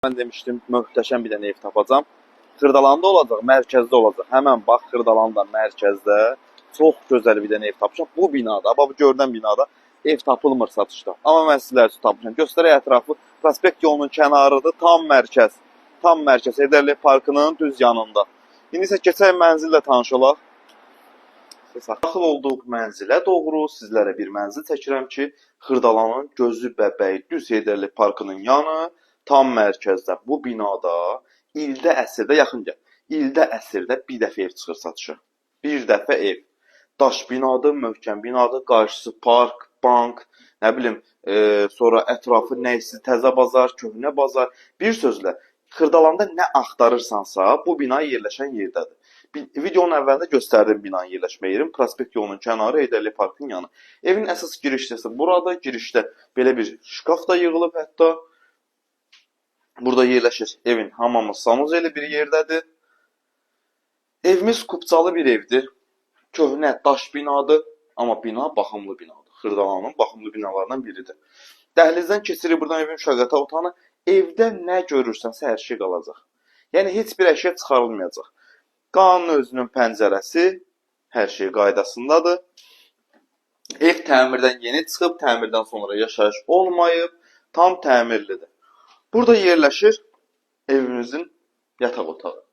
Mən demişdim, möhtəşəm bir dənə ev tapacam. Xırdalanda olacaq, mərkəzdə olacaq. Həmən bax, Xırdalanda mərkəzdə çox gözəl bir dənə ev tapmışam. Bu binada, bax bu görünən binada ev tapılmır satışda. Amma mən sizlər üçün tapmışam. Göstərək ətrafı. Prospekt yolunun kənarıdır, tam mərkəz. Tam mərkəz, Heydər Əliyev parkının düz yanında. İndi isə keçək mənzillə tanış olaq. Daxil olduğu mənzilə doğru sizlərə bir mənzil çəkirəm ki, Xırdalanın gözü bəbəyi düz Heydər Əliyev parkının yanı, tam mərkəzdə bu binada ildə əsrdə yaxın gəl. İldə əsrdə bir dəfə ev çıxır satışa. Bir dəfə ev. Daş binadır, möhkəm binadır, qarşısı park, bank, nə bilim, sonra ətrafı nə isə təzə bazar, köhnə bazar. Bir sözlə, Xırdalanda nə axtarırsansa, bu bina yerləşən yerdədir. Videonun əvvəlində göstərdim binanın yerləşmə yerini. Prospekt yolunun kənarı, Heydər Əliyev parkının yanı. Evin əsas giriş hissəsi burada. Girişdə belə bir şkaf da yığılıb hətta. Burada yerləşir evin hamamı, sanuzeli bir yerdədir. Evimiz kupçalı bir evdir. Köhnə daş binadır, amma bina baxımlı binadır. Xırdalanın baxımlı binalarından biridir. Dəhlizdən keçirik buradan evin uşaq yataq otağına. Evdə nə görürsənsə hər şey qalacaq. Yəni heç bir əşya çıxarılmayacaq. Qanun özünün pəncərəsi, hər şey qaydasındadır. Ev təmirdən yeni çıxıb, təmirdən sonra yaşayış olmayıb, tam təmirlidir. Burada yerləşir evimizin yataq otağı.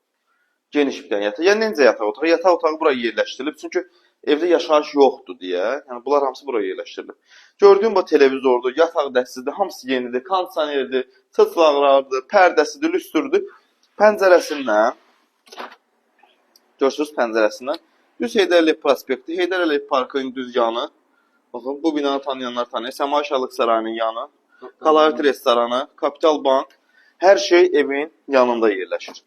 Geniş bir dənə yataq. Yəni necə yataq otağı? Yataq otağı bura yerləşdirilib. Çünki evdə yaşayış yoxdur deyə, yəni bunlar hamısı bura yerləşdirilib. Gördüyün bu televizordur, yataq dəstidir, hamısı yenidir, kondisionerdir, çıçlaqlardır, pərdəsidir, lüstürdür. Pəncərəsindən, görürsünüz pəncərəsindən, düz Heydər Əliyev prospekti, Heydər Əliyev parkının düz yanı. Baxın, bu binanı tanıyanlar tanıyır. Səma Şahlıq Sarayının yanı, Kalorit restoranı, Kapital Bank, hər şey evin yanında yerləşir.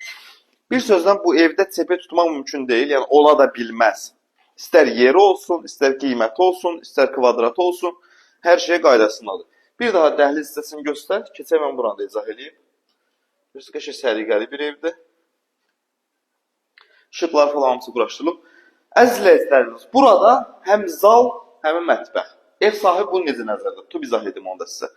Bir sözlə bu evdə çepə tutmaq mümkün deyil, yəni ola da bilməz. İstər yeri olsun, istər qiyməti olsun, istər kvadratı olsun, hər şey qaydasındadır. Bir daha dəhliz hissəsini göstər, keçək mən buranı da izah eləyim. Görürsünüz, qəşəng səliqəli bir evdir. İşıqlar falan hamısı quraşdırılıb. Əziz izləyicilərimiz, burada həm zal, həm mətbəx. Ev sahibi bunu necə nəzərdə tutub, izah edim onu da sizə.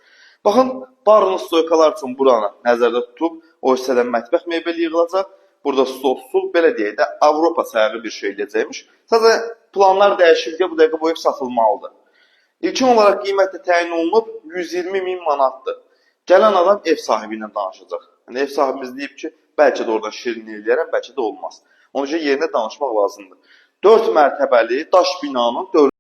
Baxın, barlı stoykalar üçün buranı nəzərdə tutub, o hissədən mətbəx mebeli yığılacaq. Burada stol, stul, belə deyək də, Avropa sayağı bir şey eləyəcəkmiş. Sadəcə planlar dəyişir deyə bu dəqiqə bu ev satılmalıdır. İlkin olaraq qiymət də təyin olunub 120 min manatdır. Gələn adam ev sahibi ilə danışacaq. Yəni ev sahibimiz deyib ki, bəlkə də oradan şirinlik eləyərəm, bəlkə də olmaz. Ona görə yerinə danışmaq lazımdır. 4 mərtəbəli daş binanın 4